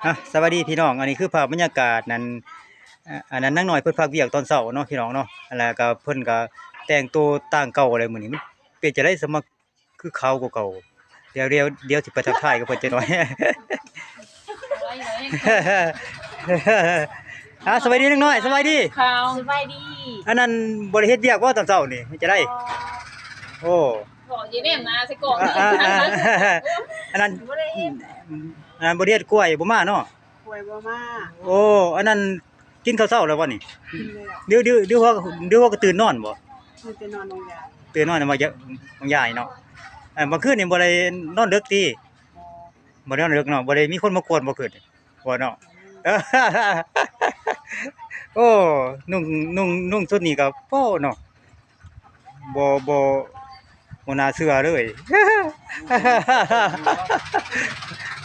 ອ່ະ ສະບາຍດີພີ່ນ້ອງ ອັນນີ້ຄືພາບບັນຍາກາດນັ້ນ ອາ ອັນນັ້ນນາງນ້ອຍເພິ່ນພັກວຽກຕອນເຊົ້າເນາະພີ່ນ້ອງເນາະ ແລ້ວກໍເພິ່ນກໍແຕ່ງໂຕຕ່າງເກົ່າແລ້ວມື້ນີ້ ມັນເປັນຈັ່ງໃດສະ ມາຄືຂາວກວ່າເກົ່າ ດຽວ ດຽວ ດຽວຊິໄປທັກທາຍກັບເພິ່ນຈັກໜ້ອຍ. ອ່າ ສະບາຍດີນາງນ້ອຍ ສະບາຍດີ. ຂາວ ສະບາຍດີ. ອັນນັ້ນບໍ່ໄດ້ເຮັດວຽກບໍ່ຕອນເຊົ້ານີ້ ເຮັດຈັ່ງໃດ? ໂອ້ ເວົ້າຢູ່ແນມໜ້າໃສ່ກ້ອງ. ອ່າ ອັນນັ້ນ ບໍ່ໄດ້ເຮັດ ອັນນັ້ນບໍ່ໄດ້ເຮັດ ກ້ວຍບໍ່ມາເນາະ. ປ່ວຍບໍ່ມາ. ໂອ້ ອັນນັ້ນກິນເຂົ້າເຊົ້າແລ້ວບໍ່ນີ້? ກິນແລ້ວ. ຫຼື ຫຼື ຫຼືວ່າ ຫຼືວ່າກໍຕື່ນນອນບໍ່? ຕື່ນແຕ່ນອນບາງຢ່າງ ຕື່ນນອນບາງຢ່າງເນາະ. ເອີ ບາງຄືນນີ້ບໍ່ໄດ້ນອນເດິກຕິ? ບໍ່ ບໍ່ໄດ້ນອນເດິກເນາະ ບໍ່ໄດ້ມີຄົນມາກວນບໍ່ຄືນນີ້? ບໍ່ເນາະ. ໂອ້ ນຸ່ງ ນຸ່ງ ນຸ່ງຊຸດນີ້ກໍ ໂອ້ ເນາະ. ບໍ່ ບໍ່ ບໍ່ໜ້າເຊື່ອເລີຍ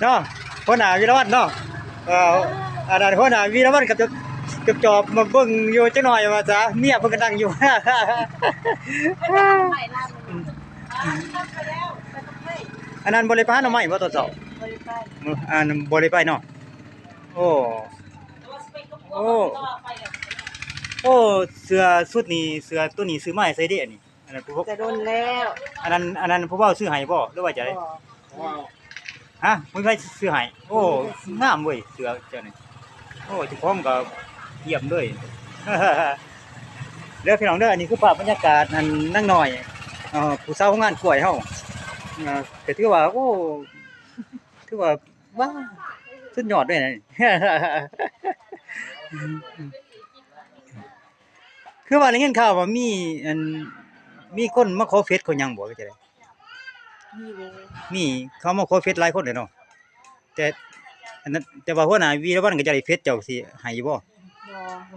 ເນາະ ຫົວໜ້າວິລະວັນເນາະ. ເອີ ອັນນັ້ນຫົວໜ້າວິລະວັນກໍຈອບ ຈອບມາເບິ່ງຢູ່ຈັກໜ້ອຍວ່າຊະ ເມຍເພິ່ນກໍນັ່ງຢູ່. ອັນນັ້ນບໍ່ໄດ້ໄປຫາໜໍ່ໄມ້ບໍ່ຕອນເຊົ້າ? ບໍ່ໄດ້ໄປ. ອັນ ບໍ່ໄດ້ໄປເນາະ. ໂອ້ ໂອ້ ໂອ້ ເສື້ອຊຸດນີ້ ເສື້ອໂຕນີ້ຊື້ມາແຕ່ໃສເດອັນນີ້? ອັນນັ້ນຜູ້ ແຕ່ດົນແລ້ວ. ອັນນັ້ນ ອັນນັ້ນຜູ້ບ່າວຊື້ໃຫ້ບໍ່ ຫຼືວ່າຈັ່ງໃດ? ບໍ່. ຮະ ບໍ່ມີໃຜຊື້ໃຫ້. ໂອ້ ບໍ່ມີໃຜຊື້. ງາມເວີ້ຍ ເສື້ອເຈົ້ານີ້. ໂອ້ ເຈົ້າຂອງກໍຢ້ຽມເລີຍ. ເດີພີ່ນ້ອງເດີ ອັນນີ້ຄືພາບບັນຍາກາດ ອັນນາງນ້ອຍ ເອີ ຜູ້ສາວໂຮງງານກ້ວຍເຮົາ ເອີ ກໍຖືວ່າ ໂອ້ ຖືວ່າ ວ້າວ ສຸດຍອດເລີຍນະ. ຄືວ່າໄດ້ຍິນຂ່າວວ່າມີ ອັນ ມີຄົນມາຂໍເຟສຂໍຫຍັງບໍ່ ຫຼືຈັ່ງໃດ? ມີເດ້ ມີ ເຂົາມາຂໍເຟສຫຼາຍຄົນເດ້ເນາະ. ແຕ່ ອັນນັ້ນ ແຕ່ວ່າຫົວໜ້າວີລະວັນກໍຢາກໄດ້ເຟສ ເຈົ້າຊິໃຫ້ຢູ່ບໍ່?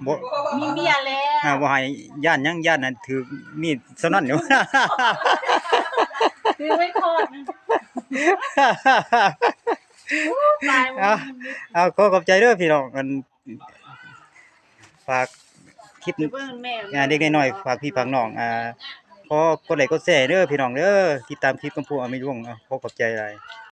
ບໍ່ ບໍ່ ມີເມຍແລ້ວ. ອ່າ ບໍ່ໃຫ້ ຢ້ານຫຍັງ? ຢ້ານອັນຖືກມີດສະນັ້ນຢູ່. ຖືກໄວ້ຄອດ. ຕາຍ ເອົາ ເອົາ ຂໍຂອບໃຈເດີພີ່ນ້ອງ ອັນ ຝາກຄລິບ ໄປເບິ່ງແມ່ ອ່າ ເດັກນ້ອຍ ຝາກພີ່ຝາກນ້ອງ ອ່າ ຂໍກົດໄລກົດແຊເດີພີ່ນ້ອງເດີ ຕິດຕາມຄລິບຂອງຜູ້ອຳນວຍວົງ ຂໍຂອບໃຈຫຼາຍ.